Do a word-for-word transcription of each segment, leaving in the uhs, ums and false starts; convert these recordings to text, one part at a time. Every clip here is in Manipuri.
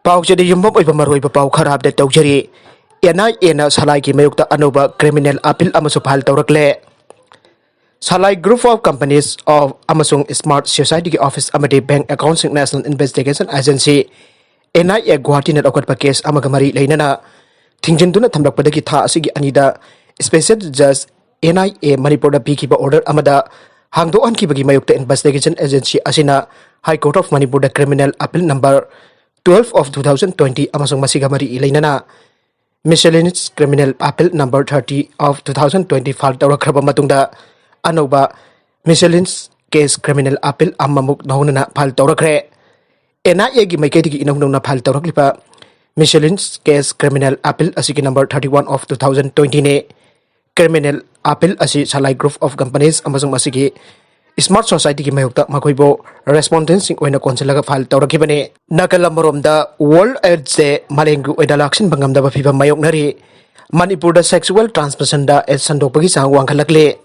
ꯄꯥꯎꯆꯦꯗ ꯌꯨꯝꯐꯝ ꯑꯣꯏꯕ ꯃꯔꯨꯑꯣꯏꯕ ꯄꯥꯎ ꯈꯔ ꯑꯞꯗꯦꯠ ꯇꯧꯖꯔꯤ꯫ ꯑꯦꯟ ꯑꯥꯏ ꯑꯦꯅ ꯁꯂꯥꯏꯒꯤ ꯃꯥꯌꯣꯛꯇ ꯑꯅꯧꯕ ꯀ꯭ꯔꯤꯃꯤꯅꯦꯜ ꯑꯄꯤꯜ ꯑꯃꯁꯨ ꯐꯥꯏꯜ ꯇꯧꯔꯛꯂꯦ꯫ Salai Group of Companies of ꯑꯃꯁꯨꯡ ꯁ꯭ꯃꯥꯔꯠ ꯁꯣꯁꯥꯏꯇꯤꯒꯤ ꯑꯣꯐꯤꯁ ꯑꯃꯗꯤ ꯕꯦꯡꯛ ꯑꯦꯀꯥꯎꯟꯁꯤꯡ national investigation agency, N I A, ꯒꯨꯋꯥꯍꯥꯇꯤꯅ ꯂꯧꯈꯠꯄ ꯀꯦꯁ ꯑꯃꯒ ꯃꯔꯤ ꯂꯩꯅꯅ ꯊꯤꯡꯖꯤꯟꯗꯨꯅ ꯊꯝꯂꯛꯄꯗꯒꯤ ꯊꯥ ꯑꯁꯤꯒꯤ ꯑꯅꯤꯗ ꯁ꯭ꯄꯦꯁꯦꯜ ꯖꯖ ꯑꯦꯟ ꯑꯥꯏ ꯑꯦ ꯃꯅꯤꯄꯨꯔꯗ ꯄꯤꯈꯤꯕ ꯑꯣꯔꯗꯔ ꯑꯃꯗ ꯍꯥꯡꯗꯣꯛꯍꯟꯈꯤꯕꯒꯤ ꯃꯥꯌꯣꯛꯇ ꯏꯟꯚꯦꯁꯇꯤꯒꯦꯁꯟ ꯑꯦꯖꯦꯟꯁꯤ ꯑꯁꯤꯅ High Court of Manipurꯗ criminal appeal number twelve of two thousand twenty ꯑꯃꯁꯨꯡ ꯃꯁꯤꯒ ꯃꯔꯤ ꯂꯩꯅꯅ Miscellaneous Criminal Appeal Number thirty of two thousand twenty file ꯇꯧꯔꯛꯈ꯭ꯔꯕ ꯃꯇꯨꯡꯗ, ꯑꯅꯧꯕ Miscellaneous Case Criminal Appeal ꯑꯃꯃꯨꯛ ꯅꯧꯅꯅ ꯐꯥꯏꯜ ꯇꯧꯔꯛꯈ꯭ꯔꯦ꯫ ꯑꯦꯟ ꯑꯥꯏ ꯑꯦꯒꯤ ꯃꯥꯏꯀꯩꯗꯒꯤ ꯏꯅꯧ ꯅꯧꯅ ꯐꯥꯏꯜ ꯇꯧꯔꯛꯂꯤꯕ Miscellaneous Case Criminal Appeal ꯑꯁꯤꯒꯤ number thirty one of two thousand twenty ꯅꯤ꯫ ꯀ꯭ꯔꯤꯃꯤꯅꯦꯜ ꯑꯄꯤꯜ ꯑꯁꯤ ꯁꯂꯥꯏ Group of Companies ꯑꯃꯁꯨꯡ ꯃꯁꯤꯒꯤ ꯁ꯭ꯃꯥꯔꯠ ꯁꯣꯁꯥꯏꯇꯤꯒꯤ ꯃꯥꯌꯣꯛꯇ ꯃꯈꯣꯏꯕꯨ ꯔꯦꯁꯄꯣꯟꯗꯦꯟꯠꯁꯤꯡ ꯑꯣꯏꯅ ꯀꯣꯟꯁꯤꯜꯂꯒ ꯐꯥꯏꯜ ꯇꯧꯔꯛꯈꯤꯕꯅꯤ꯫ ꯅꯥꯀꯜ ꯑꯃꯔꯣꯝꯗ, World AIDS Day ꯃꯥꯂꯦꯝꯒꯤ ꯑꯣꯏꯅ ꯂꯥꯛꯁꯤꯟꯕ ꯉꯝꯗꯕ ꯐꯤꯚꯝ ꯃꯥꯌꯣꯛꯅꯔꯤ꯫ ꯃꯅꯤꯄꯨꯔꯗ ꯁꯦꯛꯁꯨꯋꯦꯜ ꯇ꯭ꯔꯥꯟꯁꯃꯤꯁꯟꯗ AIDS ꯁꯟꯗꯣꯛꯄꯒꯤ ꯆꯥꯡ ꯋꯥꯡꯈꯠꯂꯛꯂꯦ꯫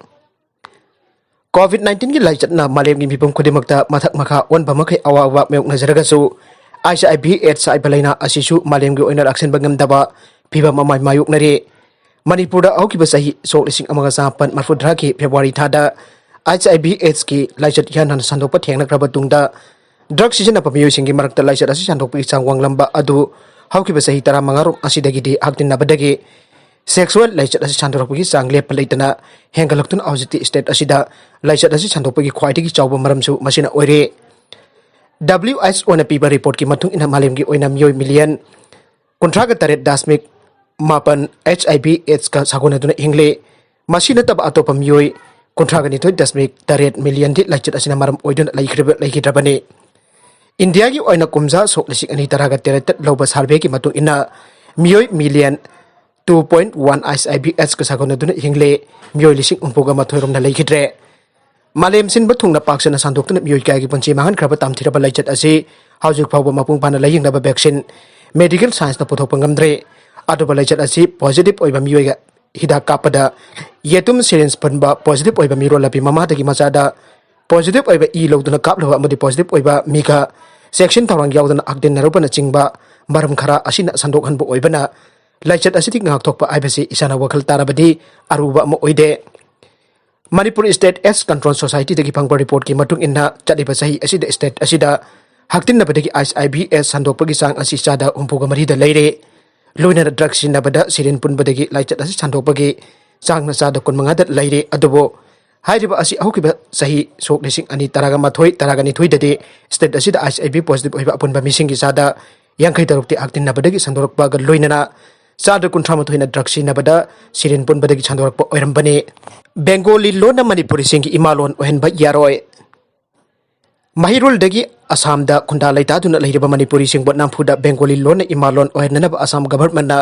ꯀꯣꯚꯤꯗ ꯅꯥꯏꯟꯇꯤꯟꯒꯤ ꯂꯥꯏꯆꯠꯅ ꯃꯥꯂꯦꯝꯒꯤ ꯃꯤꯄꯨꯝ ꯈꯨꯗꯤꯡꯃꯛꯇ ꯃꯊꯛ ꯃꯈꯥ ꯑꯣꯟꯕ ꯃꯈꯩ ꯑꯋꯥꯕ ꯃꯥꯌꯣꯛꯅꯖꯔꯒꯁꯨ, ꯑꯩꯆ ꯑꯥꯏ ꯚꯤ ꯑꯦꯗꯁ ꯍꯥꯏꯕ ꯂꯥꯏꯅꯥ ꯑꯁꯤꯁꯨ ꯃꯥꯂꯦꯝꯒꯤ ꯑꯣꯏꯅ ꯂꯥꯛꯁꯤꯟꯕ ꯉꯝꯗꯕ ꯐꯤꯚꯝ ꯑꯃ ꯃꯥꯌꯣꯛꯅꯔꯤ꯫ ꯃꯅꯤꯄꯨꯔꯗ ꯍꯧꯈꯤꯕ ꯆꯍꯤ ꯁꯣꯛ ꯂꯤꯁꯤꯡ ꯑꯃꯒ ꯆꯥꯃꯥꯄꯟ ꯃꯔꯤꯐꯨ ꯇꯔꯥꯒꯤ ꯐꯦꯕ꯭ꯔꯨꯋꯥꯔꯤ ꯊꯥꯗ ꯑꯩꯆ ꯑꯥꯏ ꯚꯤ ꯑꯦꯗꯁꯀꯤ ꯂꯥꯏꯆꯠ ꯍꯤꯌꯥꯡ ꯇꯥꯅ ꯁꯟꯗꯣꯛꯄ ꯊꯦꯡꯅꯈ꯭ꯔꯕ ꯇꯨꯡꯗ, ꯗ꯭ꯔꯒ ꯁꯤꯖꯤꯟꯅꯕ ꯃꯤꯑꯣꯏꯁꯤꯡꯒꯤ ꯃꯔꯛꯇ ꯂꯥꯏꯆꯠ ꯑꯁꯤ ꯁꯟꯗꯣꯛꯄꯒꯤ ꯆꯥꯡ ꯋꯥꯡꯂꯝꯕ ꯑꯗꯨ ꯍꯧꯈꯤꯕ ꯆꯍꯤ ꯇꯔꯥꯃꯉꯥꯔꯣꯝ ꯑꯁꯤꯗꯒꯤꯗꯤ ꯍꯛꯇꯤꯟꯅꯕꯗꯒꯤ ꯁꯦꯛꯁꯨꯋꯦꯜ ꯂꯥꯏꯆꯠ ꯑꯁꯤ ꯁꯟꯗꯣꯔꯛꯄꯒꯤ ꯆꯥꯡ ꯂꯦꯞꯄ ꯂꯩꯇꯅ ꯍꯦꯟꯒꯠꯂꯛꯇꯨꯅ ꯍꯧꯖꯤꯛꯇꯤ ꯁ꯭ꯇꯦꯠ ꯑꯁꯤꯗ ꯂꯥꯏꯆꯠ ꯑꯁꯤ ꯁꯟꯗꯣꯛꯄꯒꯤ ꯈ꯭ꯋꯥꯏꯗꯒꯤ ꯆꯥꯎꯕ ꯃꯔꯝꯁꯨ ꯃꯁꯤꯅ ꯑꯣꯏꯔꯦ꯫ ꯗꯕ꯭ꯂꯤꯎ ꯑꯩꯆ ꯑꯣꯅ ꯄꯤꯕ ꯔꯤꯄꯣꯔꯠꯀꯤ ꯃꯇꯨꯡ ꯏꯟꯅ, ꯃꯥꯂꯦꯝꯒꯤ ꯑꯣꯏꯅ ꯃꯤꯑꯣꯏ ꯃꯤꯂꯤꯌꯟ ꯀꯨꯟꯊ꯭ꯔꯥꯒ ꯇꯔꯦꯠ ꯗꯁꯃꯤꯛ ꯃꯥꯄꯟ ꯑꯩꯆ ꯑꯥꯏ ꯚꯤ ꯑꯦꯗꯁꯀ ꯁꯥꯒꯣꯟꯅꯗꯨꯅ ꯍꯤꯡꯂꯤ꯫ ꯃꯁꯤ ꯅꯠꯇꯕ ꯑꯇꯣꯞꯄ ꯃꯤꯑꯣꯏ ꯀꯨꯟꯊ꯭ꯔꯥꯒ ꯅꯤꯊꯣꯏ ꯗꯁꯃꯤꯛ ꯇꯔꯦꯠ ꯃꯤꯂꯤꯌꯟꯗꯤ ꯂꯥꯏꯆꯠ ꯑꯁꯤꯅ ꯃꯔꯝ ꯑꯣꯏꯗꯨꯅ ꯂꯩꯈ꯭ꯔꯤꯕ, ꯂꯩꯈꯤꯗ꯭ꯔꯕꯅꯤ꯫ ꯏꯟꯗꯤꯌꯥꯒꯤ ꯑꯣꯏꯅ ꯀꯨꯝꯖꯥ ꯁꯣꯛ ꯂꯤꯁꯤꯡ ꯑꯅꯤ ꯇꯔꯥꯒ ꯇꯔꯦꯠꯇ ꯂꯧꯕ ꯁꯔꯚꯦꯒꯤ ꯃꯇꯨꯡ ꯏꯟꯅ, ꯃꯤꯑꯣꯏ million two point one H I V ꯑꯦꯗꯁꯀ ꯁꯥꯒꯣꯟꯅꯗꯨꯅ ꯍꯤꯡꯂꯦ, ꯃꯤꯑꯣꯏ ꯂꯤꯁꯤꯡ ꯍꯨꯝꯐꯨꯒ ꯃꯥꯊꯣꯏ ꯔꯣꯝꯅ ꯂꯩꯈꯤꯗ꯭ꯔꯦ꯫ ꯃꯥꯂꯦꯝ ꯁꯤꯟꯕ ꯊꯨꯡꯅ ꯄꯥꯛ ꯁꯟꯅ ꯁꯟꯗꯣꯛꯇꯨꯅ ꯃꯤꯑꯣꯏ ꯀꯌꯥꯒꯤ ꯄꯨꯟꯁꯤ ꯃꯥꯡꯍꯟꯈ꯭ꯔꯕ ꯇꯝꯊꯤꯔꯕ ꯂꯥꯏꯆꯠ ꯑꯁꯤ ꯍꯧꯖꯤꯛ ꯐꯥꯎꯕ ꯃꯄꯨꯡ ꯐꯥꯅ ꯂꯥꯌꯦꯡꯅꯕ ꯚꯦꯛꯁꯤꯟ ꯃꯦꯗꯤꯀꯦꯜ ꯁꯥꯏꯟꯁꯅ ꯄꯨꯊꯣꯛꯄ ꯉꯝꯗ꯭ꯔꯤ꯫ ꯑꯗꯨꯕꯨ ꯂꯥꯏꯆꯠ ꯑꯁꯤ ꯄꯣꯖꯤꯇꯤꯚ ꯑꯣꯏꯕ ꯃꯤꯑꯣꯏꯒ ꯍꯤꯗꯥꯛ ꯀꯥꯞꯄꯗ ꯌꯦꯇꯨꯝ ꯁꯤꯔꯤꯟꯖ ꯄꯨꯟꯕ ꯄꯣꯖꯤꯇꯤꯚ ꯑꯣꯏꯕ ꯃꯤꯔꯣꯜ ꯂꯝꯕꯤ ꯃꯃꯥꯗꯒꯤ ꯃꯆꯥꯗ ꯄꯣꯖꯤꯇꯤꯚ ꯑꯣꯏꯕ ꯏ ꯂꯧꯗꯨꯅ ꯀꯥꯞꯂꯨꯕ ꯑꯃꯗꯤ ꯄꯣꯖꯤꯇꯤꯚ ꯑꯣꯏꯕ ꯃꯤꯒ ꯆꯦꯛꯁꯤꯟ ꯊꯧꯔꯥꯡ ꯌꯥꯎꯗꯅ ꯍꯛꯇꯤꯟꯅꯔꯨꯕꯅꯆꯤꯡꯕ ꯃꯔꯝ ꯈꯔ ꯑꯁꯤꯅ ꯁꯟꯗꯣꯛꯍꯟꯕ ꯑꯣꯏꯕꯅ ꯂꯥꯏꯆꯠ ꯑꯁꯤꯗꯒꯤ ꯉꯥꯛꯊꯣꯛꯄ ꯍꯥꯏꯕꯁꯤ ꯏꯁꯥꯅ ꯋꯥꯈꯜ ꯇꯥꯔꯕꯗꯤ ꯑꯔꯨꯕ ꯑꯃ ꯑꯣꯏꯗꯦ꯫ ꯃꯅꯤꯄꯨꯔ ꯁ꯭ꯇꯦꯠ ꯑꯦꯗꯁ ꯀꯟꯇ꯭ꯔꯣꯜ ꯁꯣꯁꯥꯏꯇꯤꯗꯒꯤ ꯐꯪꯕ ꯔꯤꯄꯣꯔꯠꯀꯤ ꯃꯇꯨꯡ ꯏꯟꯅ ꯆꯠꯂꯤꯕ ꯆꯍꯤ ꯑꯁꯤꯗ ꯁ꯭ꯇꯦꯠ ꯑꯁꯤꯗ ꯍꯛꯇꯤꯟꯅꯕꯗꯒꯤ ꯑꯩꯆ ꯑꯥꯏ ꯚꯤ ꯑꯦꯗꯁ ꯁꯟꯗꯣꯛꯄꯒꯤ ꯆꯥꯡ ꯑꯁꯤ ꯆꯥꯗ ꯍꯨꯝꯐꯨꯒ ꯃꯔꯤꯗ ꯂꯩꯔꯦ꯫ ꯂꯣꯏꯅꯅ ꯗ꯭ꯔꯒ ꯁꯤꯖꯤꯟꯅꯕꯗ ꯁꯤꯔꯤꯟ ꯄꯨꯟꯕꯗꯒꯤ ꯂꯥꯏꯆꯠ ꯑꯁꯤ ꯁꯟꯗꯣꯛꯄꯒꯤ ꯆꯥꯡꯅ ꯆꯥꯗ ꯀꯨꯟꯃꯉꯥꯗ ꯂꯩꯔꯦ꯫ ꯑꯗꯨꯕꯨ ꯍꯥꯏꯔꯤꯕ ꯑꯁꯤ ꯍꯧꯈꯤꯕ ꯆꯍꯤ ꯁꯣꯛ ꯂꯤꯁꯤꯡ ꯑꯅꯤ ꯇꯔꯥꯒ ꯃꯥꯊꯣꯏ ꯇꯔꯥꯒ ꯅꯤꯊꯣꯏꯗꯗꯤ ꯁ꯭ꯇꯦꯠ ꯑꯁꯤꯗ ꯑꯩꯆ ꯑꯥꯏ ꯚꯤ ꯄꯣꯖꯤꯇꯤꯚ ꯑꯣꯏꯕ ꯑꯄꯨꯟꯕ ꯃꯤꯁꯤꯡꯒꯤ ꯆꯥꯗ ꯌꯥꯡꯈꯩ ꯇꯔꯨꯛꯇꯤ ꯍꯛꯇꯤꯟꯅꯕꯗꯒꯤ ꯁꯟꯗꯣꯔꯛꯄꯒ ꯂꯣꯏꯅꯅ ꯆꯥꯗ ꯀꯨꯟꯊ꯭ꯔꯥ ꯃꯥꯊꯣꯏꯅ ꯗ꯭ꯔꯒ ꯁꯤꯖꯤꯟꯅꯕꯗ ꯁꯤꯔꯤꯟ ꯄꯨꯟꯕꯗꯒꯤ ꯁꯟꯗꯣꯔꯛꯄ ꯑꯣꯏꯔꯝꯕꯅꯤ꯫ ꯕꯦꯡꯒꯣꯂꯤ ꯂꯣꯟꯅ ꯃꯅꯤꯄꯨꯔꯤꯁꯤꯡꯒꯤ ꯏꯃꯥꯂꯣꯟ ꯑꯣꯏꯍꯟꯕ ꯌꯥꯔꯣꯏ꯫ ꯃꯍꯩꯔꯣꯜꯗꯒꯤ ꯑꯁꯥꯝꯗ ꯈꯨꯟꯗꯥ ꯂꯩꯇꯥꯗꯨꯅ ꯂꯩꯔꯤꯕ ꯃꯅꯤꯄꯨꯔꯤꯁꯤꯡꯕꯨ ꯅꯝꯐꯨꯗ ꯕꯦꯡꯒꯣꯂꯤ ꯂꯣꯟꯅ ꯏꯃꯥꯂꯣꯟ ꯑꯣꯏꯍꯟꯅꯅꯕ ꯑꯁꯥꯝ ꯒꯚꯔꯟꯃꯦꯟꯠꯅ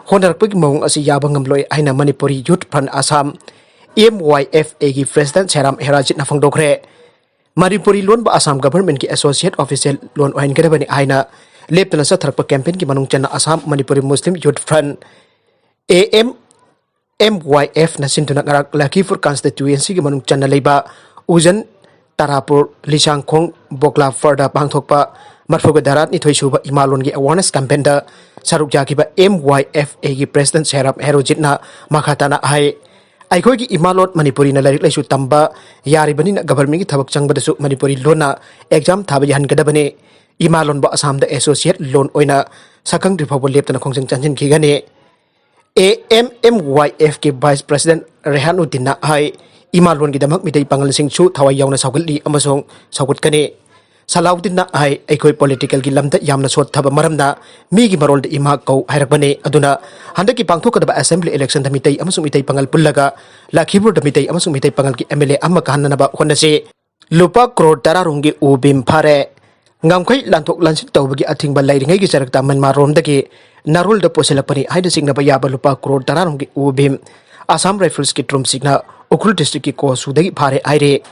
ꯍꯣꯠꯅꯔꯛꯄꯒꯤ ꯃꯑꯣꯡ ꯑꯁꯤ ꯌꯥꯕ ꯉꯝꯂꯣꯏ ꯍꯥꯏꯅ Manipuri youth front Assam, M Y ꯑꯦꯐ ꯑꯦꯒꯤ ꯄ꯭ꯔꯦꯁꯤꯗꯦꯟꯠ ꯁꯦꯔꯥꯝ ꯍꯦꯔꯥꯖꯤꯠꯅ ꯐꯣꯡꯗꯣꯛꯈ꯭ꯔꯦ꯫ ꯃꯅꯤꯄꯨꯔꯤ ꯂꯣꯟꯕꯨ ꯑꯁꯥꯝ ꯒꯚꯔꯟꯃꯦꯟꯠꯀꯤ ꯑꯦꯁꯣꯁꯤꯌꯦꯠ ꯑꯣꯐꯤꯁꯤꯌꯦꯜ ꯂꯣꯟ ꯑꯣꯏꯍꯟꯒꯗꯕꯅꯤ ꯍꯥꯏꯅ ꯂꯦꯞꯇꯅ ꯆꯠꯊꯔꯛꯄ ꯀꯦꯝꯄꯦꯟꯒꯤ ꯃꯅꯨꯡ ꯆꯟꯅ Assam Manipuri Muslim youth front, A M M Y ꯑꯦꯐꯅ ꯁꯤꯟꯗꯨꯅ ꯉꯔꯥꯡ ꯂꯈꯤꯄꯨꯔ ꯀꯟꯁꯇꯤꯇ꯭ꯋꯦꯟꯁꯤꯒꯤ ꯃꯅꯨꯡ ꯆꯟꯅ ꯂꯩꯕ ꯎꯖꯟ ꯇꯔꯥꯄꯨꯔ, ꯂꯤꯁꯥꯡꯈꯣꯡ, ꯕꯣꯒ꯭ꯂꯥꯐꯔꯗ ꯄꯥꯡꯊꯣꯛꯄ ꯃꯔꯐꯨꯒ ꯇꯔꯥꯅꯤꯊꯣꯏ ꯁꯨꯕ ꯏꯃꯥꯂꯣꯟꯒꯤ ꯑꯦꯋꯥꯔꯅꯦꯁ ꯀꯦꯝꯄꯦꯟꯗ ꯁꯔꯨꯛ ꯌꯥꯈꯤꯕ ꯑꯦꯝ ꯋꯥꯏ ꯑꯦꯐ ꯑꯦꯒꯤ ꯄ꯭ꯔꯦꯁꯤꯗꯦꯟꯠ ꯁꯦꯔꯥꯝ ꯍꯦꯔꯣꯖꯤꯠꯅ ꯃꯈꯥ ꯇꯥꯅ ꯍꯥꯏ, ꯑꯩꯈꯣꯏꯒꯤ ꯏꯃꯥꯂꯣꯟ ꯃꯅꯤꯄꯨꯔꯤꯅ ꯂꯥꯏꯔꯤꯛ ꯂꯥꯏꯁꯨ ꯇꯝꯕ ꯌꯥꯔꯤꯕꯅꯤꯅ ꯒꯚꯔꯟꯃꯦꯟꯠꯀꯤ ꯊꯕꯛ ꯆꯪꯕꯗꯁꯨ ꯃꯅꯤꯄꯨꯔꯤ ꯂꯣꯟꯅ ꯑꯦꯛꯖꯥꯝ ꯊꯥꯕ ꯌꯥꯍꯟꯒꯗꯕꯅꯤ꯫ ꯏꯃꯥꯂꯣꯟꯕꯨ ꯑꯁꯥꯝꯗ ꯑꯦꯁꯣꯁꯤꯌꯦꯠ ꯂꯣꯟ ꯑꯣꯏꯅ ꯁꯛꯈꯪꯗ꯭ꯔꯤ ꯐꯥꯎꯕ ꯂꯦꯞꯇꯅ ꯈꯣꯡꯖꯪ ꯆꯪꯁꯤꯟꯈꯤꯒꯅꯤ꯫ ꯑꯦ ꯑꯦꯝ ꯑꯦꯝ ꯋꯥꯏ ꯑꯦꯐꯀꯤ ꯚꯥꯏꯁ ꯄ꯭ꯔꯦꯁꯤꯗꯦꯟꯠ ꯔꯦꯍꯥꯟ ꯎꯗꯤꯟꯅ ꯍꯥꯏ, ꯏꯃꯥꯂꯣꯟꯒꯤꯗꯃꯛ ꯃꯤꯇꯩ ꯄꯥꯉꯜꯁꯤꯡꯁꯨ ꯊꯋꯥꯏ ꯌꯥꯎꯅ ꯁꯧꯒꯠꯂꯤ ꯑꯃꯁꯨꯡ ꯁꯧꯒꯠꯀꯅꯤ꯫ ꯁꯂꯥꯎꯗꯤꯟꯅ ꯍꯥꯏ, ꯑꯩꯈꯣꯏ ꯄꯣꯂꯤꯇꯤꯀꯦꯜꯒꯤ ꯂꯝꯗ ꯌꯥꯝꯅ ꯁꯣꯠꯊꯕ ꯃꯔꯝꯅ ꯃꯤꯒꯤ ꯃꯔꯣꯜꯗ ꯏꯃꯥ ꯀꯧ ꯍꯥꯏꯔꯛꯄꯅꯤ꯫ ꯑꯗꯨꯅ ꯍꯟꯗꯛꯀꯤ ꯄꯥꯡꯊꯣꯛꯀꯗꯕ ꯑꯦꯁꯦꯝꯕ꯭ꯂꯤ ꯏꯂꯦꯛꯁꯟꯗ ꯃꯤꯇꯩ ꯑꯃꯁꯨꯡ ꯃꯤꯇꯩ ꯄꯥꯉꯜ ꯄꯨꯜꯂꯒ ꯂꯈꯤꯄꯨꯔꯗ ꯃꯤꯇꯩ ꯑꯃꯁꯨꯡ ꯃꯤꯇꯩ ꯄꯥꯉꯜꯒꯤ ꯑꯦꯝ ꯑꯦꯜ ꯑꯦ ꯑꯃ ꯀꯥꯍꯟꯅꯅꯕ ꯍꯣꯠꯅꯁꯤ꯫ ꯂꯨꯄꯥ ꯀ꯭ꯔꯣꯔ ꯇꯔꯥ ꯔꯣꯝꯒꯤ ꯎ ꯕꯤꯝ ꯐꯥꯔꯦ꯫ ꯉꯝꯈꯩ ꯂꯥꯟꯊꯣꯛ ꯂꯥꯟꯁꯤꯟ ꯇꯧꯕꯒꯤ ꯑꯊꯤꯡꯕ ꯂꯩꯔꯤꯉꯩꯒꯤ ꯆꯔꯛꯇ ꯃ꯭ꯌꯥꯟꯃꯥꯔ ꯔꯣꯝꯗꯒꯤ ꯅꯥꯔꯣꯜꯗ ꯄꯨꯁꯤꯜꯂꯛꯄꯅꯤ ꯍꯥꯏꯅ ꯆꯤꯡꯅꯕ ꯌꯥꯕ ꯂꯨꯄꯥ ꯀ꯭ꯔꯣꯔ ꯇꯔꯥ ꯔꯣꯝꯒꯤ ꯎ ꯕꯤꯝ ꯑꯁꯥꯝ ꯔꯥꯏꯐꯜꯁꯀꯤ ꯇ꯭ꯔꯨꯞꯁꯤꯡꯅ ꯎꯈ꯭ꯔꯨꯜ ꯗꯤꯁꯇ꯭ꯔꯤꯛꯀꯤ ꯀꯣꯁꯨꯗꯒꯤ ꯐꯥꯔꯦ ꯍꯥꯏꯔꯤ꯫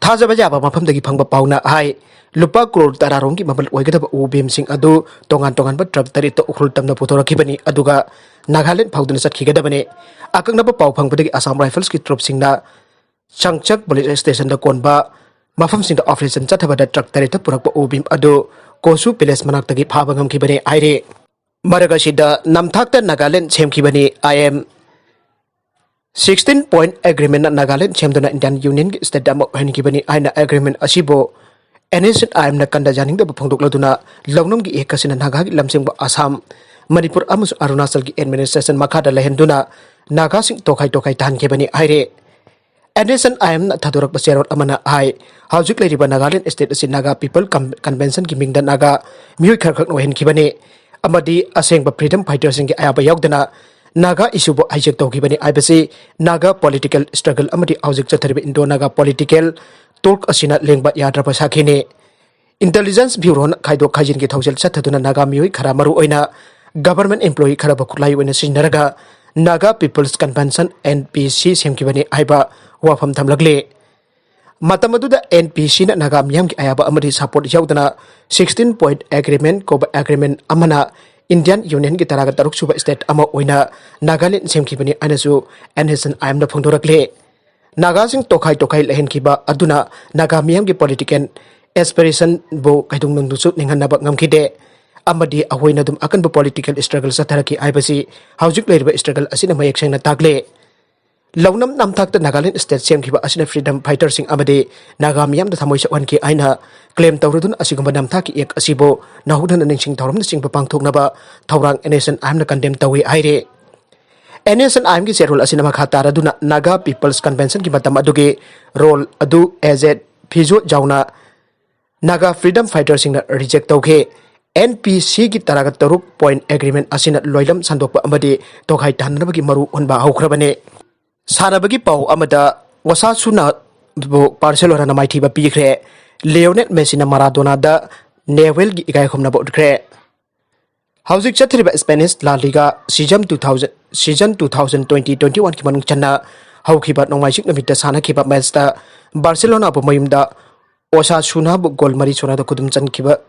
ꯊꯥꯖꯕ ꯌꯥꯕ ꯃꯐꯝꯗꯒꯤ ꯐꯪꯕ ꯄꯥꯎꯅ ꯍꯥꯏ, ꯂꯨꯄꯥ ꯀ꯭ꯔꯣꯔ ꯇꯔꯥ ꯔꯣꯝꯒꯤ ꯃꯃꯜ ꯑꯣꯏꯒꯗꯕ ꯎ ꯕꯤꯝꯁꯤꯡ ꯑꯗꯨ ꯇꯣꯉꯥꯟ ꯇꯣꯉꯥꯟꯕ ꯇ꯭ꯔꯛ ꯇꯔꯦꯠꯇ ꯎꯈ꯭ꯔꯨꯜ ꯇꯝꯅ ꯄꯨꯊꯣꯔꯛꯈꯤꯕꯅꯤ, ꯑꯗꯨꯒ ꯅꯥꯒꯥꯂꯦꯟꯗ ꯐꯥꯎꯗꯨꯅ ꯆꯠꯈꯤꯒꯗꯕꯅꯤ꯫ ꯑꯀꯛꯅꯕ ꯄꯥꯎ ꯐꯪꯕꯗꯒꯤ ꯑꯁꯥꯝ ꯔꯥꯏꯐꯜꯁꯀꯤ ꯇ꯭ꯔꯨꯞꯁꯤꯡꯅ ꯆꯥꯡꯆꯛ ꯄꯨꯂꯤꯁ ꯁ꯭ꯇꯦꯁꯟꯗ ꯀꯣꯟꯕ ꯃꯐꯝꯁꯤꯡꯗ ꯑꯣꯄꯔꯦꯁꯟ ꯆꯠꯊꯕꯗ ꯇ꯭ꯔꯛ ꯇꯔꯦꯠꯇ ꯄꯨꯔꯛꯄ ꯎ ꯕꯤꯝ ꯑꯗꯨ ꯀꯣꯁꯨ ꯄꯦꯂꯦꯁ ꯃꯅꯥꯛꯇꯒꯤ ꯐꯥꯕ ꯉꯝꯈꯤꯕꯅꯤ ꯍꯥꯏꯔꯤ꯫ ꯃꯔꯛ ꯑꯁꯤꯗ ꯅꯝꯊꯥꯛꯇ ꯅꯥꯒꯥꯂꯦꯟ ꯁꯦꯝꯈꯤꯕꯅꯤ꯫ ꯑꯥꯏ ꯑꯦꯝ ꯁꯤꯛꯁꯇꯤꯟ ꯄꯣꯏꯟꯠ ꯑꯦꯒ꯭ꯔꯤꯃꯦꯟꯅ ꯅꯥꯒꯥꯂꯦꯟ ꯁꯦꯝꯗꯨꯅ ꯏꯟꯗꯤꯌꯥꯟ ꯌꯨꯅꯤꯌꯟꯒꯤ ꯁ꯭ꯇꯦꯠ ꯑꯃ ꯑꯣꯏꯍꯟꯈꯤꯕꯅꯤ ꯍꯥꯏꯅ ꯑꯦꯒ꯭ꯔꯤꯃꯦꯟ ꯑꯁꯤꯕꯨ ꯑꯦꯟ ꯑꯦꯁ ꯑꯦꯟ ꯑꯥꯏ ꯑꯦꯝꯅ ꯀꯟꯗ ꯌꯥꯅꯤꯡꯗꯕ ꯐꯣꯡꯗꯣꯛꯂꯗꯨꯅ ꯂꯧꯅꯝꯒꯤ ꯏꯌꯦꯛ ꯑꯁꯤꯅ ꯅꯥꯒꯥꯒꯤ ꯂꯝꯖꯤꯡꯕ ꯑꯁꯥꯝ, ꯃꯅꯤꯄꯨꯔ ꯑꯃꯁꯨꯡ ꯑꯔꯨꯅꯥꯆꯜꯒꯤ ꯑꯦꯗꯃꯤꯅꯤꯁꯇ꯭ꯔꯦꯁꯟ ꯃꯈꯥꯗ ꯂꯩꯍꯟꯗꯨꯅ ꯅꯥꯒꯥꯁꯤꯡ ꯇꯣꯈꯥꯏ ꯇꯣꯈꯥꯏ ꯇꯥꯍꯟꯈꯤꯕꯅꯤ ꯍꯥꯏꯔꯤ꯫ ꯑꯦꯟ ꯑꯦꯁ ꯑꯦꯟ ꯑꯥꯏ ꯑꯦꯝꯅ ꯊꯥꯗꯣꯔꯛꯄ ꯆꯦꯔꯣꯜ ꯑꯃꯅ ꯍꯥꯏ, ꯍꯧꯖꯤꯛ ꯂꯩꯔꯤꯕ ꯅꯥꯒꯥꯂꯦꯟ ꯁ꯭ꯇꯦꯠ ꯑꯁꯤ ꯅꯥꯒꯥ ꯄꯤꯄꯜ ꯀꯝ-, ꯀꯟꯚꯦꯟꯁꯟꯒꯤ ꯃꯤꯡꯗ ꯅꯥꯒꯥ ꯃꯤꯑꯣꯏ ꯈꯔꯈꯛꯅ ꯑꯣꯏꯍꯟꯈꯤꯕꯅꯤ ꯑꯃꯗꯤ ꯑꯁꯦꯡꯕ ꯐ꯭ꯔꯤꯗꯝ ꯐꯥꯏꯇꯔꯁꯤꯡꯒꯤ ꯑꯌꯥꯕ ꯌꯥꯎꯗꯅ ꯅꯥꯒꯥ ꯏꯁꯨꯕꯨ ꯍꯥꯏꯖꯦꯛ ꯇꯧꯈꯤꯕꯅꯤ ꯍꯥꯏꯕꯁꯤ ꯅꯥꯒꯥ ꯄꯣꯂꯤꯇꯤꯀꯦꯜ ꯁ꯭ꯇ꯭ꯔꯒꯜ ꯑꯃꯗꯤ ꯍꯧꯖꯤꯛ ꯆꯠꯊꯔꯤꯕ ꯏꯟꯗꯣ ꯅꯥꯒꯥ ꯄꯣꯂꯤꯇꯤꯀꯦꯜ ꯇꯣꯔꯛ ꯑꯁꯤꯅ ꯂꯦꯡꯕ ꯌꯥꯗ꯭ꯔꯕ ꯁꯥꯈꯤꯅꯤ꯫ ꯏꯟꯇꯦꯂꯤꯖꯦꯟꯁ ꯕ꯭ꯌꯨꯔꯣꯅ ꯈꯥꯏꯗꯣꯛ ꯈꯥꯏꯖꯤꯟꯒꯤ ꯊꯧꯁꯤꯜ ꯆꯠꯊꯗꯨꯅ ꯅꯥꯒꯥ ꯃꯤꯑꯣꯏ ꯈꯔ, ꯃꯔꯨꯑꯣꯏꯅ ꯒꯚꯔꯟꯃꯦꯟꯠ ꯑꯦꯝꯄ꯭ꯂꯣꯌꯤ ꯈꯔꯕꯨ ꯈꯨꯠꯂꯥꯏ ꯑꯣꯏꯅ ꯁꯤꯖꯤꯟꯅꯔꯒ Naga People's Convention, N P C, ꯁꯦꯝꯈꯤꯕꯅꯤ ꯍꯥꯏꯕ ꯋꯥꯐꯝ ꯊꯝꯂꯛꯂꯤ꯫ ꯃꯇꯝ ꯑꯗꯨꯗ ꯑꯦꯟ ꯄꯤ ꯁꯤꯅ ꯅꯥꯒꯥ ꯃꯤꯌꯥꯝꯒꯤ ꯑꯌꯥꯕ ꯑꯃꯗꯤ ꯁꯄꯣꯔꯠ ꯌꯥꯎꯗꯅ ꯁꯤꯛꯁꯇꯤꯟ ꯄꯣꯏꯟꯠ ꯑꯦꯒ꯭ꯔꯤꯃꯦꯟ ꯀꯧꯕ ꯑꯦꯒ꯭ꯔꯤꯃꯦꯟ ꯑꯃꯅ ꯏꯟꯗꯤꯌꯥꯟ ꯌꯨꯅꯤꯌꯟꯒꯤ ꯇꯔꯥꯒ ꯇꯔꯨꯛ ꯁꯨꯕ ꯁ꯭ꯇꯦꯠ ꯑꯃ ꯑꯣꯏꯅ ꯅꯥꯒꯥꯂꯦꯟ ꯁꯦꯝꯈꯤꯕꯅꯤ ꯍꯥꯏꯅꯁꯨ ꯑꯦꯟ ꯑꯦꯁ ꯑꯦꯟ ꯑꯥꯏ ꯑꯦꯝꯅ ꯐꯣꯡꯗꯣꯔꯛꯂꯤ꯫ ꯅꯥꯒꯥꯁꯤꯡ ꯇꯣꯈꯥꯏ ꯇꯣꯈꯥꯏ ꯂꯩꯍꯟꯈꯤꯕ ꯑꯗꯨꯅ ꯅꯥꯒꯥ ꯃꯤꯌꯥꯝꯒꯤ ꯄꯣꯂꯤꯇꯤꯀꯦꯜ ꯑꯦꯁꯄꯤꯔꯦꯁꯟꯕꯨ ꯀꯩꯗꯧꯅꯨꯡꯗꯁꯨ ꯅꯤꯡꯍꯟꯅꯕ ꯉꯝꯈꯤꯗꯦ ꯑꯃꯗꯤ ꯑꯩꯈꯣꯏꯅ ꯑꯗꯨꯝ ꯑꯀꯟꯕ ꯄꯣꯂꯤꯇꯤꯀꯦꯜ ꯁ꯭ꯇ꯭ꯔꯒꯜ ꯆꯠꯊꯔꯛꯈꯤ ꯍꯥꯏꯕꯁꯤ ꯍꯧꯖꯤꯛ ꯂꯩꯔꯤꯕ ꯁ꯭ꯇ꯭ꯔꯒꯜ ꯑꯁꯤꯅ ꯃꯌꯦꯛ ꯁꯦꯡꯅ ꯇꯥꯛꯂꯦ꯫ ꯂꯧꯅꯝ ꯅꯝꯊꯥꯛꯇ ꯅꯥꯒꯥꯂꯦꯟ ꯁ꯭ꯇꯦꯠ ꯁꯦꯝꯈꯤꯕ ꯑꯁꯤꯅ ꯐ꯭ꯔꯤꯗꯝ ꯐꯥꯏꯇꯔꯁꯤꯡ ꯑꯃꯗꯤ ꯅꯥꯒꯥ ꯃꯤꯌꯥꯝꯗ ꯊꯃꯣꯏ ꯁꯣꯛꯍꯟꯈꯤ ꯍꯥꯏꯅ ꯀ꯭ꯂꯦꯝ ꯇꯧꯔꯗꯨꯅ ꯑꯁꯤꯒꯨꯝꯕ ꯅꯝꯊꯥꯛꯀꯤ ꯑꯦꯛ ꯑꯁꯤꯕꯨ ꯅꯧꯍꯧꯅꯅ ꯅꯤꯡꯁꯤꯡ ꯊꯧꯔꯝꯅꯆꯤꯡꯕ ꯄꯥꯡꯊꯣꯛꯅꯕ ꯊꯧꯔꯥꯡ and S and I ꯑꯦꯝꯅ condemn ꯇꯧꯏ ꯍꯥꯏꯔꯤ꯫ ꯑꯦꯟ ꯑꯦꯁ ꯑꯦꯟ ꯑꯥꯏ ꯑꯦꯝꯒꯤ ꯆꯦꯔꯣꯜ ꯑꯁꯤꯅ ꯃꯈꯥ ꯇꯥꯔꯗꯨꯅ ꯅꯥꯒꯥ ꯄꯤꯄꯜꯁ ꯀꯟꯚꯦꯟꯁꯟꯒꯤ ꯃꯇꯝ ꯑꯗꯨꯒꯤ ꯔꯣꯜ ꯑꯗꯨ ꯑꯦꯖꯦꯠ ꯐꯤꯖꯣ ꯖꯥꯎꯅ ꯅꯥꯒꯥ ꯐ꯭ꯔꯤꯗꯝ ꯐꯥꯏꯇꯔꯁꯤꯡꯅ ꯔꯤꯖꯦꯛ ꯇꯧꯈꯤ꯫ ꯑꯦꯟ ꯄꯤ ꯁꯤꯒꯤ ꯇꯔꯥꯒ ꯇꯔꯨꯛ ꯄꯣꯏꯟꯠ ꯑꯦꯒ꯭ꯔꯤꯃꯦꯟ ꯑꯁꯤꯅ ꯂꯣꯏꯂꯝ ꯁꯟꯗꯣꯛꯄ ꯑꯃꯗꯤ ꯇꯣꯈꯥꯏ ꯇꯥꯍꯟꯅꯕꯒꯤ ꯃꯔꯨ ꯍꯨꯟꯕ ꯍꯧꯈ꯭ꯔꯕꯅꯤ꯫ ꯁꯥꯟꯅꯕꯒꯤ ꯄꯥꯎ ꯑꯃꯗ, ꯑꯣꯁꯥꯁꯨꯅꯥꯕꯨ ꯕꯥꯔꯁꯦꯂꯣꯅꯥꯅ ꯃꯥꯏꯊꯤꯕ ꯄꯤꯈ꯭ꯔꯦ꯫ ꯂꯤꯑꯣꯅꯦꯜ ꯃꯦꯁꯤꯅ ꯃꯥꯔꯥꯗꯣꯅꯥꯗ ꯅꯦꯋꯦꯜꯒꯤ ꯏꯀꯥꯏ ꯈꯨꯝꯅꯕ ꯎꯠꯈ꯭ꯔꯦ꯫ ꯍꯧꯖꯤꯛ ꯆꯠꯊꯔꯤꯕ Spanish La Liga season two thousand, season two thousand twenty twenty ꯋꯥꯟꯒꯤ ꯃꯅꯨꯡ ꯆꯟꯅ ꯍꯧꯈꯤꯕ ꯅꯣꯡꯃꯥꯏꯖꯤꯡ ꯅꯨꯃꯤꯠꯇ ꯁꯥꯟꯅꯈꯤꯕ ꯃꯦꯆꯇ ꯕꯥꯔꯁꯦꯂꯣꯅꯥꯕꯨ ꯃꯌꯨꯝꯗ ꯑꯣꯁꯥꯁꯨꯅꯥꯕꯨ ꯒꯣꯜ ꯃꯔꯤ ꯁꯨꯅꯗ ꯈꯨꯗꯨꯝ ꯆꯟꯈꯤꯕ,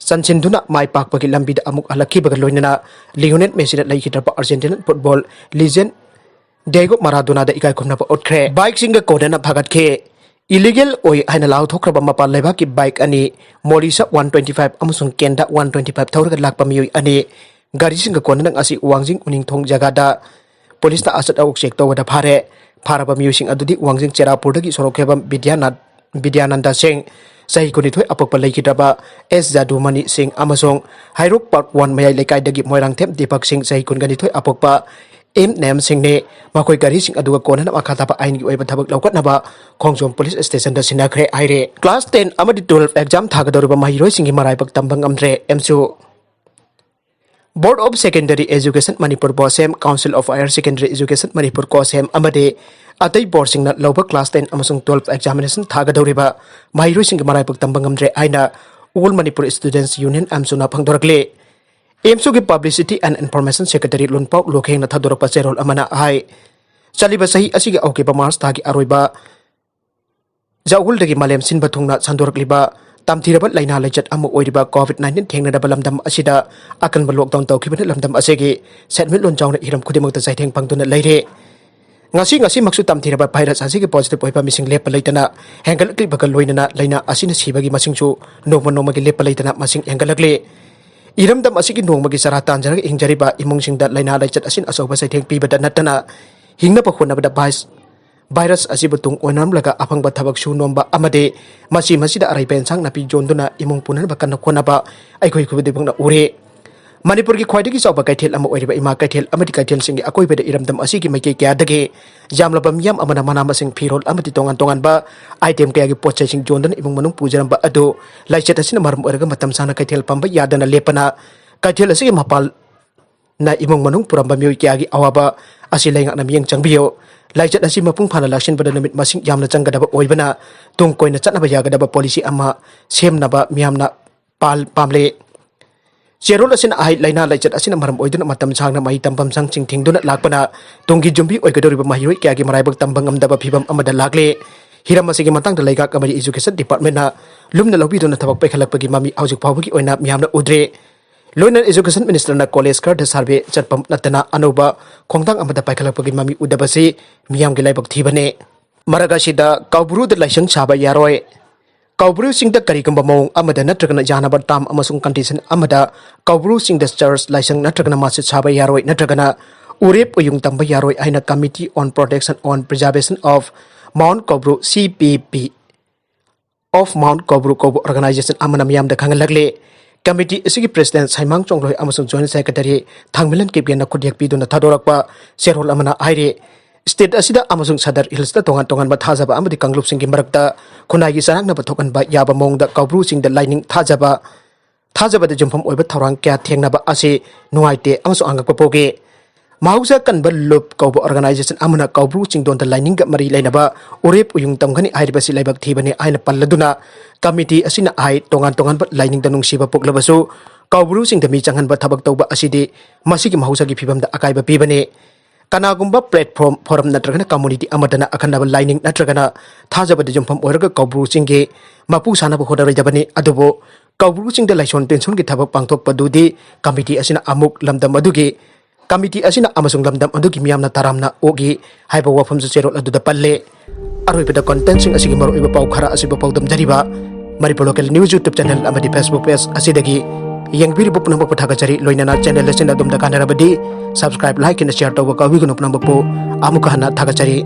ꯆꯟꯁꯤꯟꯗꯨꯅ ꯃꯥꯏ ꯄꯥꯛꯄꯒꯤ ꯂꯝꯕꯤꯗ ꯑꯃꯨꯛ ꯍꯜꯂꯛꯈꯤꯕꯒ ꯂꯣꯏꯅꯅ ꯂꯤꯑꯣꯅꯦꯜ ꯃꯦꯁꯤꯅ ꯂꯩꯈꯤꯗ꯭ꯔꯕ ꯑꯥꯔꯖꯦꯟꯇꯤꯅꯥ ꯐꯨꯠꯕꯣꯜ ꯂꯤꯖꯦꯟ ꯗꯦꯒꯣ ꯃꯥꯔꯥꯗꯣꯅꯥꯗ ꯏꯀꯥꯏ ꯈꯨꯝꯅꯕ ꯎꯠꯈ꯭ꯔꯦ꯫ ꯕꯥꯏꯛꯁꯤꯡꯒ ꯀꯣꯟꯅꯅ ꯐꯥꯒꯠꯈꯤ꯫ Illegal ꯑꯣꯏ ꯍꯥꯏꯅ ꯂꯥꯎꯊꯣꯛꯈ꯭ꯔꯕ ꯃꯄꯥꯟ ꯂꯩꯕꯥꯛꯀꯤ bike ꯑꯅꯤ, ꯃꯣꯂꯤꯁꯥ one twenty five ꯑꯃꯁꯨꯡ ꯀꯦꯟꯗꯥ one twenty five ꯊꯧꯔꯒ ꯂꯥꯛꯄ ꯃꯤꯑꯣꯏ ꯑꯅꯤ ꯒꯥꯔꯤꯁꯤꯡꯒ ꯀꯣꯟꯅꯅ ꯉꯁꯤ ꯋꯥꯡꯖꯤꯡ ꯎꯅꯤꯡꯊꯣꯡ ꯖꯒꯥꯗ ꯄꯨꯂꯤꯁꯅ ꯑꯆꯠ ꯑꯋꯣꯛ check ꯇꯧꯕꯗ ꯐꯥꯔꯦ꯫ ꯐꯥꯔꯕ ꯃꯤꯑꯣꯏꯁꯤꯡ ꯑꯗꯨꯗꯤ ꯋꯥꯡꯖꯤꯡ ꯆꯦꯔꯥꯄꯨꯔꯗꯒꯤ ꯁꯣꯔꯣꯛ ꯐꯤꯕꯝ ꯕꯤꯗ꯭ꯌꯥꯅꯥꯊ, ꯕꯤꯗ꯭ꯌꯥꯅꯟꯗ ꯁꯤꯡ, ꯆꯍꯤ ꯀꯨꯟꯅꯤꯊꯣꯏ, ꯑꯄꯣꯛꯄ ꯂꯩꯈꯤꯗ꯭ꯔꯕ ꯑꯦꯁ ꯖꯥꯗꯨꯃꯅꯤ ꯁꯤꯡ ꯑꯃꯁꯨꯡ ꯍꯩꯔꯣꯛ Park one ꯃꯌꯥꯏ ꯂꯩꯀꯥꯏꯗꯒꯤ ꯃꯣꯏꯔꯥꯡꯊꯦꯝ ꯗꯤꯄꯛ ꯁꯤꯡ, ꯆꯍꯤ ꯀꯨꯟꯒ ꯅꯤꯊꯣꯏ, ꯑꯄꯣꯛꯄ ꯏꯝ ꯅꯦꯝ ꯁꯤꯡꯅꯤ꯫ ꯃꯈꯣꯏ ꯒꯥꯔꯤꯁꯤꯡ ꯑꯗꯨꯒ ꯀꯣꯟꯅꯅ ꯃꯈꯥ ꯇꯥꯕ ꯑꯥꯏꯟꯒꯤ ꯑꯣꯏꯕ ꯊꯕꯛ ꯂꯧꯈꯠꯅꯕ ꯈꯣꯡꯖꯣꯝ ꯄꯨꯂꯤꯁ ꯁ꯭ꯇꯦꯁꯟꯗ ꯁꯤꯟꯅꯈ꯭ꯔꯦ ꯍꯥꯏꯔꯦ꯫ Class ten ꯑꯃꯗꯤ twelve exam ꯊꯥꯒꯗꯧꯔꯤꯕ ꯃꯍꯩꯔꯣꯏꯁꯤꯡꯒꯤ ꯃꯔꯥꯏꯕꯛ ꯇꯝꯕ ꯉꯝꯗ꯭ꯔꯦ꯫ ꯑꯦꯝꯁꯨ꯫ Board of Secondary Education Manipur, ꯕꯣꯁꯦꯝ, Council of Higher Secondary Education Manipur, ꯀꯣꯁꯦꯝ, ꯑꯃꯗꯤ ꯑꯇꯩ ꯕꯣꯔꯗꯁꯤꯡꯅ ꯂꯧꯕ class ten ꯑꯃꯁꯨꯡ twelve examination ꯊꯥꯒꯗꯧꯔꯤꯕ ꯃꯍꯩꯔꯣꯏꯁꯤꯡꯒꯤ ꯃꯔꯥꯏꯕꯛ ꯇꯝꯕ ꯉꯝꯗ꯭ꯔꯦ ꯍꯥꯏꯅ All Manipur Students Union, ꯑꯦꯝꯁꯨꯅ ꯐꯣꯡꯗꯣꯔꯛꯂꯤ꯫ ꯑꯦꯝꯁꯨꯒꯤ Publicity and Information Secretary ꯂꯨꯟꯄꯥꯎ ꯂꯣꯈꯦꯡꯅ ꯊꯥꯗꯣꯔꯛꯄ ꯆꯦꯔꯣꯜ ꯑꯃꯅ ꯍꯥꯏ, ꯆꯠꯂꯤꯕ ꯆꯍꯤ ꯑꯁꯤꯒꯤ ꯍꯧꯈꯤꯕ ꯃꯥꯔꯆ ꯊꯥꯒꯤ ꯑꯔꯣꯏꯕ ꯖꯥꯎꯒꯨꯜꯗꯒꯤ ꯃꯥꯂꯦꯝ ꯁꯤꯟꯕ ꯊꯨꯡꯅ ꯁꯟꯗꯣꯔꯛꯂꯤꯕ ꯇꯝꯊꯤꯔꯕ ꯂꯥꯏꯅꯥ ꯂꯥꯏꯆꯠ ꯑꯃ ꯑꯣꯏꯔꯤꯕ COVID nineteen ꯊꯦꯡꯅꯔꯕ ꯂꯝꯗꯝ ꯑꯁꯤꯗ ꯑꯀꯟꯕ lockdown ꯇꯧꯈꯤꯕꯅ ꯂꯝꯗꯝ ꯑꯁꯤꯒꯤ ꯁꯦꯟꯃꯤꯠꯂꯣꯟ ꯆꯥꯎꯅ ꯍꯤꯔꯝ ꯈꯨꯗꯤꯡꯃꯛꯇ ꯆꯩꯊꯦꯡ ꯐꯪꯗꯨꯅ ꯂꯩꯔꯦ꯫ ꯉꯁꯤ, ꯉꯁꯤꯃꯛꯁꯨ ꯇꯝꯊꯤꯔꯕ virus ꯑꯁꯤꯒꯤ positive ꯑꯣꯏꯕ ꯃꯤꯁꯤꯡ ꯂꯦꯞꯄ ꯂꯩꯇꯅ ꯍꯦꯟꯒꯠꯂꯛꯂꯤꯕꯒ ꯂꯣꯏꯅꯅ ꯂꯥꯏꯅꯥ ꯑꯁꯤꯅ ꯁꯤꯕꯒꯤ ꯃꯁꯤꯡꯁꯨ ꯅꯣꯡꯃ ꯅꯣꯡꯃꯒꯤ ꯂꯦꯞꯄ ꯂꯩꯇꯅ ꯃꯁꯤꯡ ꯍꯦꯟꯒꯠꯂꯛꯂꯤ꯫ ꯏꯔꯝꯗꯝ ꯑꯁꯤꯒꯤ ꯅꯣꯡꯃꯒꯤ ꯆꯔꯥ ꯇꯥꯟꯖꯔꯒ ꯍꯤꯡꯖꯔꯤꯕ ꯏꯃꯨꯡꯁꯤꯡꯗ ꯂꯥꯏꯅꯥ ꯂꯥꯏꯆꯠ ꯑꯁꯤꯅ ꯑꯆꯧꯕ ꯆꯩꯊꯦꯡ ꯄꯤꯕꯗ ꯅꯠꯇꯅ ꯍꯤꯡꯅꯕ ꯍꯣꯠꯅꯕꯗ virus, virus ꯑꯁꯤꯕꯨ ꯇꯨꯡ ꯑꯣꯏꯅꯔꯝꯂꯒ ꯑꯐꯪꯕ ꯊꯕꯛ ꯁꯨ ꯅꯣꯝꯕ ꯑꯃꯗꯤ ꯃꯁꯤ ꯃꯁꯤꯗ ꯑꯔꯩꯕ ꯏꯟꯁꯥꯡ ꯅꯥꯄꯤ ꯌꯣꯟꯗꯨꯅ ꯏꯃꯨꯡ ꯄꯨꯅꯅꯕ ꯀꯟꯅ ꯍꯣꯠꯅꯕ ꯑꯩꯈꯣꯏ ꯈꯨꯗꯤꯡꯃꯛꯅ ꯎꯔꯦ꯫ ꯃꯅꯤꯄꯨꯔꯒꯤ ꯈ꯭ꯋꯥꯏꯗꯒꯤ ꯆꯥꯎꯕ ꯀꯩꯊꯦꯜ ꯑꯃ ꯑꯣꯏꯔꯤꯕ ꯏꯃꯥ ꯀꯩꯊꯦꯜ ꯑꯃꯗꯤ ꯀꯩꯊꯦꯜꯁꯤꯡꯒꯤ ꯑꯀꯣꯏꯕꯗ ꯏꯔꯝꯗꯝ ꯑꯁꯤꯒꯤ ꯃꯥꯏꯀꯩ ꯀꯌꯥꯗꯒꯤ ꯌꯥꯝꯂꯕ ꯃꯤꯌꯥꯝ ꯑꯃꯅ ꯃꯅꯥ ꯃꯁꯤꯡ, ꯐꯤꯔꯣꯜ ꯑꯃꯗꯤ ꯇꯣꯉꯥꯟ ꯇꯣꯉꯥꯟꯕ item ꯀꯌꯥꯒꯤ ꯄꯣꯠ ꯆꯩꯁꯤꯡ ꯌꯣꯟꯗꯨꯅ ꯏꯃꯨꯡ ꯃꯅꯨꯡ ꯄꯨꯖꯔꯝꯕ ꯑꯗꯨ ꯂꯥꯏꯆꯠ ꯑꯁꯤꯅ ꯃꯔꯝ ꯑꯣꯏꯔꯒ ꯃꯇꯝ ꯁꯥꯡꯅ ꯀꯩꯊꯦꯜ ꯐꯝꯕ ꯌꯥꯗꯅ ꯂꯦꯞꯄꯅ ꯀꯩꯊꯦꯜ ꯑꯁꯤꯒꯤ ꯃꯄꯥꯜ ꯅ ꯏꯃꯨꯡ ꯃꯅꯨꯡ ꯄꯨꯔꯝꯕ ꯃꯤꯑꯣꯏ ꯀꯌꯥꯒꯤ ꯑꯋꯥꯕ ꯑꯁꯤ ꯂꯩꯉꯥꯛꯅ ꯃꯤꯠꯌꯦꯡ ꯆꯪꯕꯤꯌꯨ꯫ ꯂꯥꯏꯆꯠ ꯑꯁꯤ ꯃꯄꯨꯡ ꯐꯥꯅ ꯂꯥꯛꯁꯤꯟꯕꯗ ꯅꯨꯃꯤꯠ ꯃꯁꯤꯡ ꯌꯥꯝꯅ ꯆꯪꯒꯗꯕ ꯑꯣꯏꯕꯅ ꯇꯨꯡ ꯀꯣꯏꯅ ꯆꯠꯅꯕ ꯌꯥꯒꯗꯕ policy ꯑꯃ ꯁꯦꯝꯅꯕ ꯃꯤꯌꯥꯝꯅ ꯄꯥꯜ-, ꯄꯥꯝꯂꯦ꯫ ꯆꯦꯔꯣꯜ ꯑꯁꯤꯅ ꯍꯥꯏ, ꯂꯥꯏꯅꯥ ꯂꯥꯏꯆꯠ ꯑꯁꯤꯅ ꯃꯔꯝ ꯑꯣꯏꯗꯨꯅ ꯃꯇꯝ ꯁꯥꯡꯅ ꯃꯍꯩ ꯇꯝꯐꯝ ꯁꯪꯁꯤꯡ ꯊꯤꯡꯗꯨꯅ ꯂꯥꯛꯄꯅ ꯇꯨꯡꯒꯤ ꯌꯨꯝꯕꯤ ꯑꯣꯏꯒꯗꯧꯔꯤꯕ ꯃꯍꯩꯔꯣꯏ ꯀꯌꯥꯒꯤ ꯃꯔꯥꯏꯕꯛ ꯇꯝꯕ ꯉꯝꯗꯕ ꯐꯤꯕꯝ ꯑꯃꯗ ꯂꯥꯛꯂꯦ꯫ ꯍꯤꯔꯝ ꯑꯁꯤꯒꯤ ꯃꯇꯥꯡꯗ ꯂꯩꯉꯥꯛ ꯑꯃꯗꯤ education department ꯅ ꯂꯨꯝꯅ ꯂꯧꯕꯤꯗꯨꯅ ꯊꯕꯛ ꯄꯥꯏꯈꯠꯂꯛꯄꯒꯤ ꯃꯃꯤ ꯍꯧꯖꯤꯛ ꯐꯥꯎꯕꯒꯤ ꯑꯣꯏꯅ ꯃꯤꯌꯥꯝꯅ ꯎꯗ꯭ꯔꯦ꯫ ꯂꯣꯏꯅꯅ education minister ꯅ college ꯈꯔꯗ survey ꯆꯠꯄ ꯅꯠꯇꯅ ꯑꯅꯧꯕ ꯈꯣꯡꯊꯥꯡ ꯑꯃꯗ ꯄꯥꯏꯈꯠꯂꯛꯄꯒꯤ ꯃꯃꯤ ꯎꯗꯕꯁꯤ ꯃꯤꯌꯥꯝꯒꯤ ꯂꯥꯏꯕꯛ ꯊꯤꯕꯅꯤ꯫ ꯃꯔꯛ ꯑꯁꯤꯗ ꯀꯧꯕ꯭ꯔꯨꯗ ꯂꯥꯏꯁꯪ ꯁꯥꯕ ꯌꯥꯔꯣꯏ꯫ ꯀꯧꯕ꯭ꯔꯨꯁꯤꯡꯗ ꯀꯔꯤꯒꯨꯝꯕ ꯃꯑꯣꯡ ꯑꯃꯗ ꯅꯠꯇ꯭ꯔꯒꯅ ꯌꯥꯅꯕ term ꯑꯃꯁꯨꯡ condition ꯑꯃꯗ ꯀꯧꯕ꯭ꯔꯨꯁꯤꯡꯗ church, ꯂꯥꯏꯁꯪ ꯅꯠꯇ꯭ꯔꯒꯅ ꯃꯁꯖꯤꯗ ꯁꯥꯕ ꯌꯥꯔꯣꯏ ꯅꯠꯇ꯭ꯔꯒꯅ ꯎꯔꯦꯞ ꯎꯌꯨꯡ ꯇꯝꯕ ꯌꯥꯔꯣꯏ ꯍꯥꯏꯅ Committee on Protection on Preservation of Mount Kaubru, C P P, of Mount Kaubru ꯀꯧꯕ organization ꯑꯃꯅ ꯃꯤꯌꯥꯝꯗ ꯈꯪꯍꯜꯂꯛꯂꯤ꯫ Committee ꯑꯁꯤꯒꯤ president ꯁꯥꯏꯃꯥꯡ ꯆꯣꯡꯂꯣꯏ ꯑꯃꯁꯨꯡ joint secretary ꯊꯥꯡꯃꯤꯂꯟ ꯀꯦꯕꯤꯌꯟꯅ ꯈꯨꯠꯌꯦꯛ ꯄꯤꯗꯨꯅ ꯊꯥꯗꯣꯔꯛꯄ ꯆꯦꯔꯣꯜ ꯑꯃꯅ ꯍꯥꯏꯔꯤ, state ꯑꯁꯤꯗ ꯑꯃꯁꯨꯡ Sadar Hillsꯇ ꯇꯣꯉꯥꯟ ꯇꯣꯉꯥꯟꯕ ꯊꯥꯖꯕ ꯑꯃꯗꯤ ꯀꯥꯡꯂꯨꯞꯁꯤꯡꯒꯤ ꯃꯔꯛꯇ ꯈꯨꯟꯅꯥꯏꯒꯤ ꯆꯔꯥꯡꯅꯕ ꯊꯣꯛꯍꯟꯕ ꯌꯥꯕ ꯃꯑꯣꯡꯗ ꯀꯧꯕ꯭ꯔꯨ ꯆꯤꯡꯗ ꯂꯥꯏꯅꯤꯡ ꯊꯥꯖꯕ, ꯊꯥꯖꯕꯗ ꯌꯨꯝꯐꯝ ꯑꯣꯏꯕ ꯊꯧꯔꯥꯡ ꯀꯌꯥ ꯊꯦꯡꯅꯕ ꯑꯁꯤ ꯅꯨꯡꯉꯥꯏꯇꯦ ꯑꯃꯁꯨꯡ ꯑꯉꯛꯄ ꯄꯣꯛꯏ꯫ ꯃꯍꯧꯁꯥ ꯀꯟꯕ ꯂꯨꯞ ꯀꯧꯕ organization ꯑꯃꯅ ꯀꯧꯕ꯭ꯔꯨ ꯆꯤꯡꯗꯣꯟꯗ ꯂꯥꯏꯅꯤꯡꯒ ꯃꯔꯤ ꯂꯩꯅꯕ ꯎꯔꯦꯞ ꯎꯌꯨꯡ ꯇꯝꯒꯅꯤ ꯍꯥꯏꯔꯤꯕꯁꯤ ꯂꯥꯏꯕꯛ ꯊꯤꯕꯅꯤ ꯍꯥꯏꯅ ꯄꯜꯂꯗꯨꯅ, committee ꯑꯁꯤꯅ ꯍꯥꯏ, ꯇꯣꯉꯥꯟ ꯇꯣꯉꯥꯟꯕ ꯂꯥꯏꯅꯤꯡꯗ ꯅꯨꯡꯁꯤꯕ ꯄꯣꯛꯂꯕꯁꯨ ꯀꯧꯕ꯭ꯔꯨ ꯆꯤꯡꯗ ꯃꯤ ꯆꯪꯍꯟꯕ ꯊꯕꯛ ꯇꯧꯕ ꯑꯁꯤꯗꯤ ꯃꯁꯤꯒꯤ ꯃꯍꯧꯁꯥꯒꯤ ꯐꯤꯕꯝꯗ ꯑꯀꯥꯏꯕ ꯄꯤꯕꯅꯤ꯫ ꯀꯅꯥꯒꯨꯝꯕ platform, forum ꯅꯠꯇ꯭ꯔꯒꯅ community ꯑꯃꯗꯅ ꯑꯈꯟꯅꯕ ꯂꯥꯏꯅꯤꯡ ꯅꯠꯇ꯭ꯔꯒꯅ ꯊꯥꯖꯕꯗ ꯌꯨꯝꯐꯝ ꯑꯣꯏꯔꯒ ꯀꯧꯕ꯭ꯔꯨ ꯆꯤꯡꯒꯤ ꯃꯄꯨ ꯁꯥꯅꯕ ꯍꯣꯠꯅꯔꯣꯏꯗꯕꯅꯤ꯫ ꯑꯗꯨꯕꯨ ꯀꯧꯕ꯭ꯔꯨ ꯆꯤꯡꯗ ꯂꯥꯏꯁꯣꯟ ꯇꯤꯟꯁꯣꯟꯒꯤ ꯊꯕꯛ ꯄꯥꯡꯊꯣꯛꯄꯗꯨꯗꯤ committee ꯑꯁꯤꯅ ꯑꯃꯨꯛ ꯂꯝꯗꯝ ꯑꯗꯨꯒꯤ, committee ꯑꯁꯤꯅ ꯑꯃꯁꯨꯡ ꯂꯝꯗꯝ ꯑꯗꯨꯒꯤ ꯃꯤꯌꯥꯝꯅ ꯇꯔꯥꯝꯅ ꯑꯣꯛꯏ ꯍꯥꯏꯕ ꯋꯥꯐꯝꯁꯨ ꯆꯦꯔꯣꯜ ꯑꯗꯨꯗ ꯄꯜꯂꯦ꯫ ꯑꯔꯣꯏꯕꯗ contentꯁꯤꯡ ꯑꯁꯤꯒꯤ ꯃꯔꯨꯑꯣꯏꯕ ꯄꯥꯎ ꯈꯔ ꯑꯁꯤꯕꯨ ꯄꯥꯎꯗꯝꯖꯔꯤꯕ Manipur Local News YouTube channel ꯑꯃꯗꯤ Facebook page ꯑꯁꯤꯗꯒꯤ ꯌꯦꯡꯕꯤꯔꯤꯕ ꯄꯨꯝꯅꯃꯛꯄꯨ ꯊꯥꯒꯠꯆꯔꯤ꯫ ꯂꯣꯏꯅꯅ channel ꯑꯁꯤꯅ ꯑꯗꯣꯝꯗ ꯀꯥꯟꯅꯔꯕꯗꯤ subscribe, like ꯑꯃꯗꯤ share ꯇꯧꯕ ꯀꯥꯎꯕꯤꯒꯅꯨ꯫ ꯄꯨꯝꯅꯃꯛꯄꯨ ꯑꯃꯨꯛꯀ ꯍꯟꯅ ꯊꯥꯒꯠꯆꯔꯤ꯫